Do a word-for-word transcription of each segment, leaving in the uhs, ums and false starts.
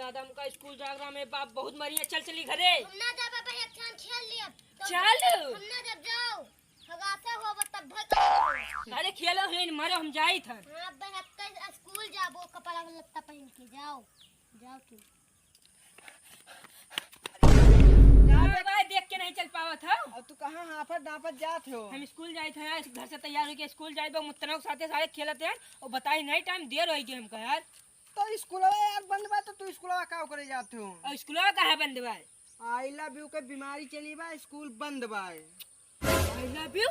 दादा, हमका स्कूल जागरा में बाप बहुत मरिया, चल चली घरे। हम ना जाबे भाई, एक ठान खेल लिया। तो चल। हम ना जब जाओ, हगासे हो तब भाई। अरे खेलो है, मरो, हम जाई था। हाँ, अब भाई, अब कल स्कूल जाबो, कपड़ा लत्ता पहन के जाओ, जाओ तू। का बे भाई, देख के नहीं चल पावत हो? और तू कहाँ हाफत डाफत जात हो? हम स्कूल जाइत है यार, घर से तैयार होके स्कूल जाइत बा, मुत्तनों के साथे सारे खेलत हैं और बताई नहीं, टाइम देर होई गई हमका यार। तो स्कूलवा यार बंद बा, तो तू स्कूलवा का करे जात हो? और स्कूलवा काहे बंद बा? आई लव यू के बीमारी चली बा, स्कूल बंद बा। आई लव यू?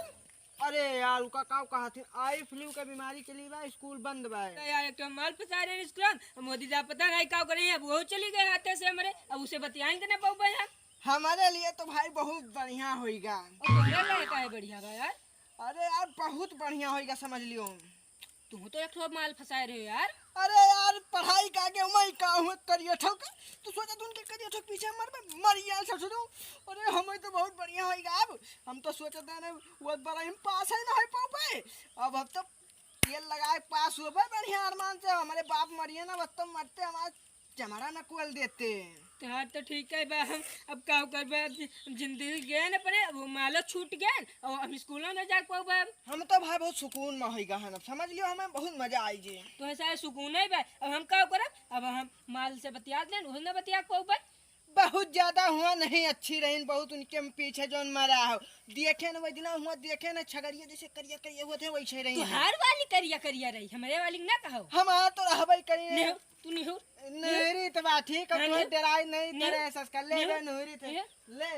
अरे यार, उका का कहत है, आई फ्लू के बीमारी चली बा, स्कूल बंद बा। तो यार, एक तो माल फंसा रहे हैं स्कूल में, मोदी साहब पता नहीं का करे हैं, अब वो चली गए हाथे से हमारे, अब उसे बतियाएं के ना पाऊ भाई हम। हमारे लिए तो भाई बहुत बढ़िया होइगा। और तुम्हारे लिए का है बढ़िया बा यार? अरे यार, बहुत बढ़िया होइगा, समझ लियो। तू तो एक ठो माल फंसाए रहे यार। अरे यार, पढ़ाई का आगे मैं का हुआ करिया ठोक। तू सोचा तू उनके करिया ठोक पीछे मर, मर गया ससुरो। अरे हमें तो बहुत बढ़िया होइगा अब। हम तो सोचत है ना, वो बार हम पास ही ना हो पाऊ पाए। अब हम तो तेल लगाए पास हुए बढ़िया अरमान से। हमारे बाप मरिए ना, बस तो मरते हमारे चमड़ा न कुल देते। तोहार तो ठीक है बा, हम अब का करबे, अब जि-, जिंदगी गए न अपने, अब मालो छूट गए, अब हम स्कूलों में जा पाऊबे अब। हम तो भाई बहुत सुकून में होइगा हन, अब समझ लियो हमें बहुत मजा आई जी। तो ऐसा है सुकून है बा, अब हम का करब, अब हम माल से बतिया लेन, उहे न बतिया पाऊबे। बहुत ज्यादा हुआ नहीं अच्छी रहीन, बहुत उनके पीछे जौन मरा हो, देखे न वही दिना हुआ, देखे न छगड़िया जैसे करिया करिया हुआ थे वैसे रही। तोहार वाली करिया करिया रही, हमरे वाली ना कहो। हमार तो रहबे करी। नेहू, तू निहुर। नहरी तो बा, ठीक है, हाँ, तू निहुर। डराई नहीं, निहुर। तेरे एहसास कर ले, निहुर। ले नहरी थे। निहुर। ले।